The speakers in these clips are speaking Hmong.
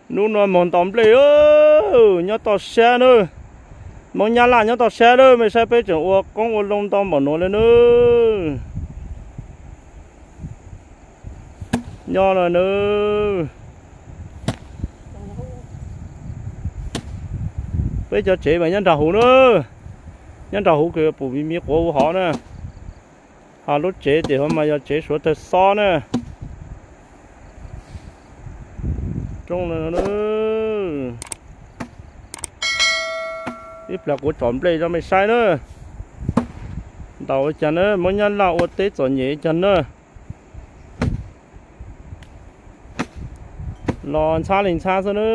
Hnub no moog ntaus nplej, nyob toj siab na. Hmoob Nyab Laj nyob toj siab na, mej saib peb tseem ua qoob ua loo ntau npaum nuav le na. Nyob no na, peb cov tsev mas nyob nraag huv na. Nyob nraag huv kws pum miv miv quav huv hov na. Ho lub tsev tim huv mas yog tsev suav tawg xob na. Roob no, ib plag kuv tsom nplej rau mej saib na. Ntaus ua caag na, Hmoob Nyab Laj ua teb txom nyem ua caag na. Los ntxhab li ntxhab xwb na.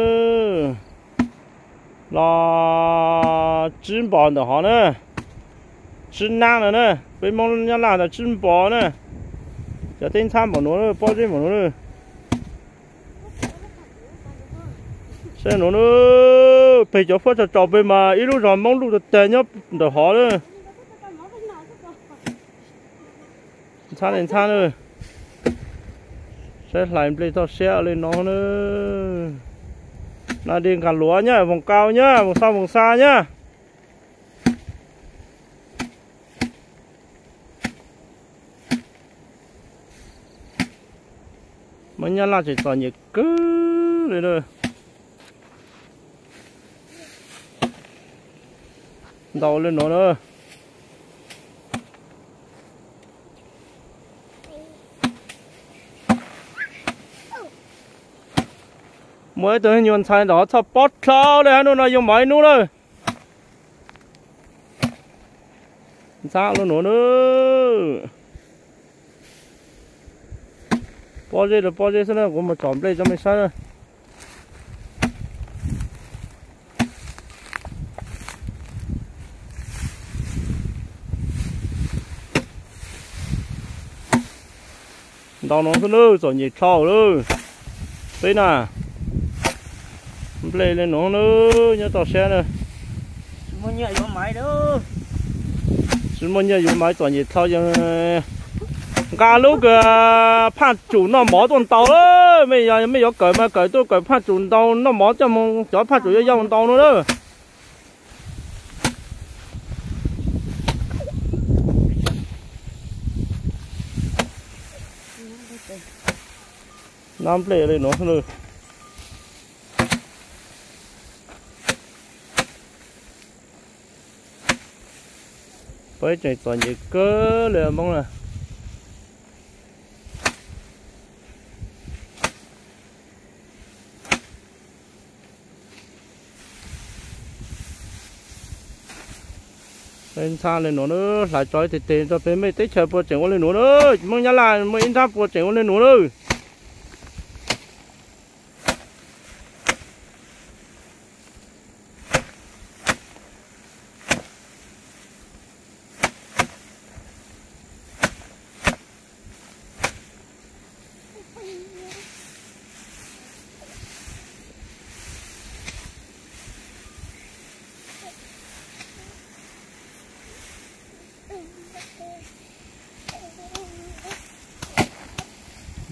Los tsib npos ntawm hov na. Tsib nab no na, peb Hmoob Nyab Laj tas tsib npos na. Cov teb ntxhab npaum nuav, pob zeb npaum nuav na. Saib nuav na, peg cov huab tsaus tsaus peg mas ib lub zos Hmoob Luj tag tag nyob ntawm hov na. Ntxhab li ntxhab na. Saib hlais nplej toj siab li no na. Nas Des nkaag luav nyab, Voos Kau nyab, Voos Xau Voos Xa nyab. Hmoob Nyab Laj tseem txom nyem kawg li na. Ntaus li nuav na. Muaj ib tug nyuag ntxhais ntawm hov txhoj pob dlhau le hab, nub no yoo mov ib nub lawm. Ntxhab li nuav na. Pob zeb rau pob zeb xwb na, kuv mus tsom nplej rau mej saib na. Ntau nuav xwb na, txom nyem dlhau lawm. Peb na, nplej li nuav na, nyob toj siab na. Tsis muaj nyiaj yuav maiv, txom nyem dlhau, yeej nqa lub kws phaj tsum noj mov tuaj ntaus lawm. Mej, mej yuav kawm mas kawm tuaj, kawm phaj tsum ntaus noj mov coj mus, cov phaj tsum yuav yau ntaus no na. Nab nplej li nuav xwb. Peb tseem txom nyem kawg li Hmoob na. Peb ntxhab li nuav na, hlais tso ib teg teg rau peb, mej teb chaws puas tseem ua li nuav na, Hmoob Nyab Laj muaj ib nrab puas tseem ua li nuav na.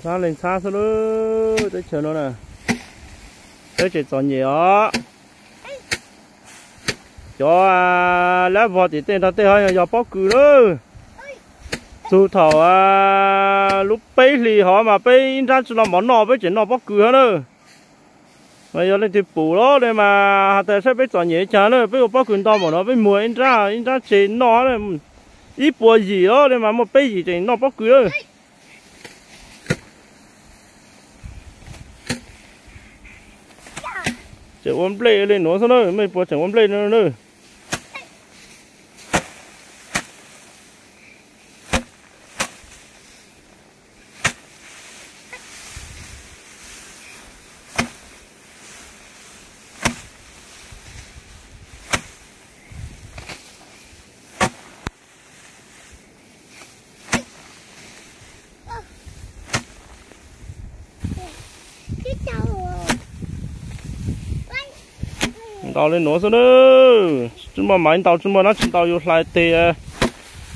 Ntxhab li ntxhab xwb lub teb chaws no na, peb tseem txom nyem os. Cov lab vog tim tej nrog tej hov yog pob kws lawm. Txug thaum lub peb hlis hov mas peb ib nrab tsi los mov noj, peb tseem noj pob kws hov na. Mas yog leej twg pum los li mas has tas saib peb txom nyem caag na, peb ua pob kws ntau npaum no peb muag ib nrab ib nrab tseg noj, ib puas yim los li mas muaj peb yim tseem noj pob kws lawm. Tseem ua nplej li nuav xwb na, mej puas tseem ua nplej li na. Ntaus li nuav xwb na. Tsi muaj maiv ntaus, tsi muaj dlaab tsi ntaus, yus hlais teg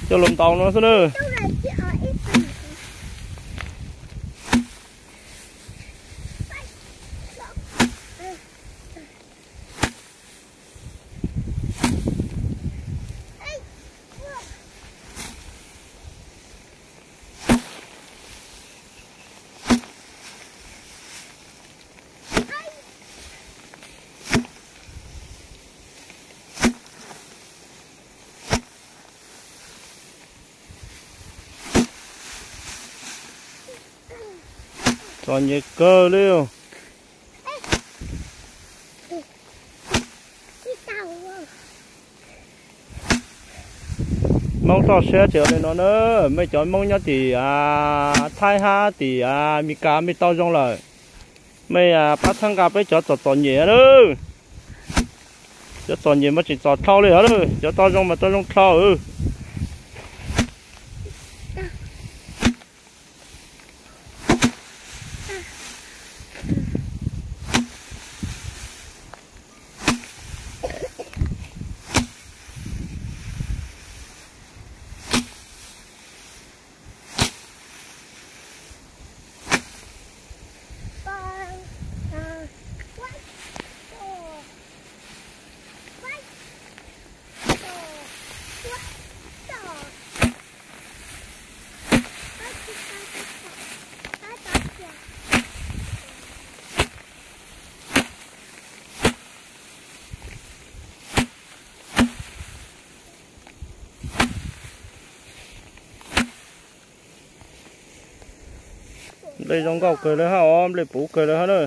coj lug ntaus nuav xwb na. Txom nyem kawg li. Hmoob toj siab ces ua li no na, mej cov Hmoob nyob tim Thaib hab tim Amelikas mej tau zoo lawm, mej pab txhawb nqa peb cov txom txom nyem na. Cov txom nyem mas tseem txom dlhau li os, cov tau zoo mas tau zoo dlhau. Nplej zoo nkauj kawg li hab os, nplej puv kawg li hab na.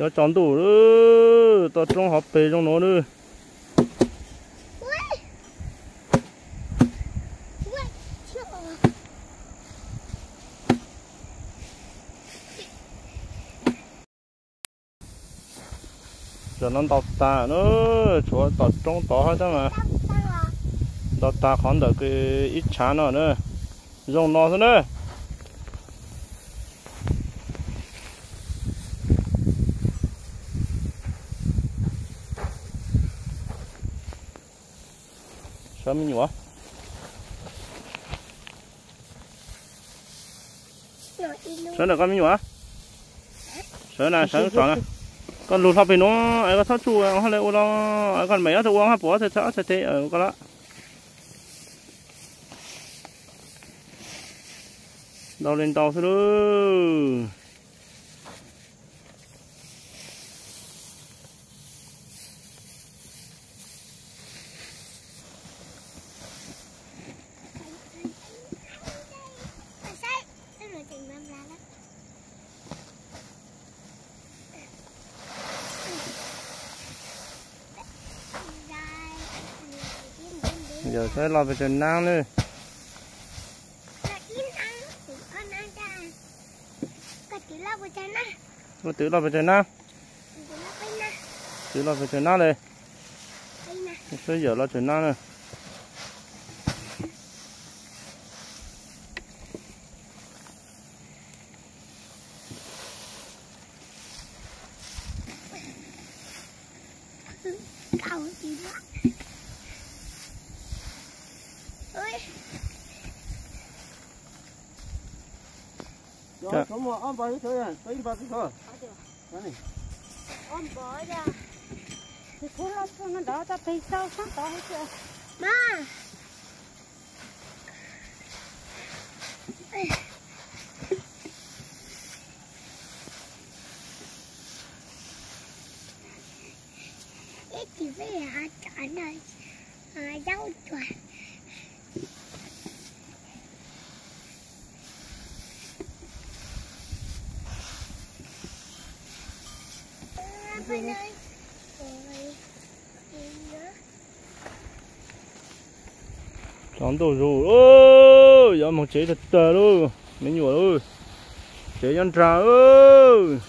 Yuav tsaus ntuj lawm, toj roob hov pes zoo nuav lawm. Tam no ntaus tag na, tshuav tom roob tod hab tab mas. Ntaus tag qhov ntawm ib tshav no na, zoo no xwb na. Sawv me nyuam. Sawv ntawm koj me nyuam. Sawv na, sawv tod na. Koj lug hlo pem nuav es koj txhob tsuj hab le ua los es koj mam ob tug ua hab puas ob txhais tes koj lawm. Ntau li ntau xwb lauj. Yog saib loj pes tsawg nab ne. Koj twv loj pes tsawg nab? Twv loj pes tsawg nab le? Saib yawm loj tsawg nab na. Tsaus ntuj zus lauj. Yuav moog tsev tag tag lauj, me nyuam lauj. Tsev nyob nraag lauj.